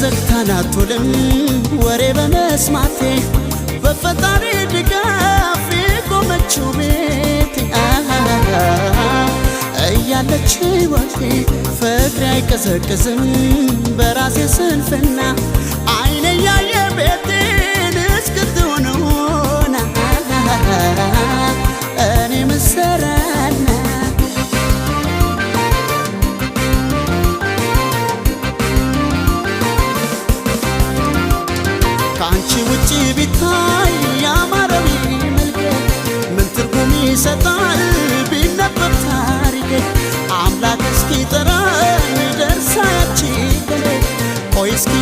ዘግታን አትውልም ወሬ በመስማቴ፣ በፈጣሪ ድጋፍ የቆመችው ቤቴ እያለች ሕይወቴ ፍቅሬ አይቀዘቅዝም በራሴ ስንፍና፣ አይነ ያየ ቤቴን እስክትሆን ሆና እኔ ምሰራና። ከአንቺ ውጭ ቢታይ ያማረው መልኬ ምን ትርጉም ይሰጣል ቢነበብ ታሪኬ? አምላክ እስኪጠራኝ ደርሳ ያቺ ቀኔ፣ ቆይ እስኪ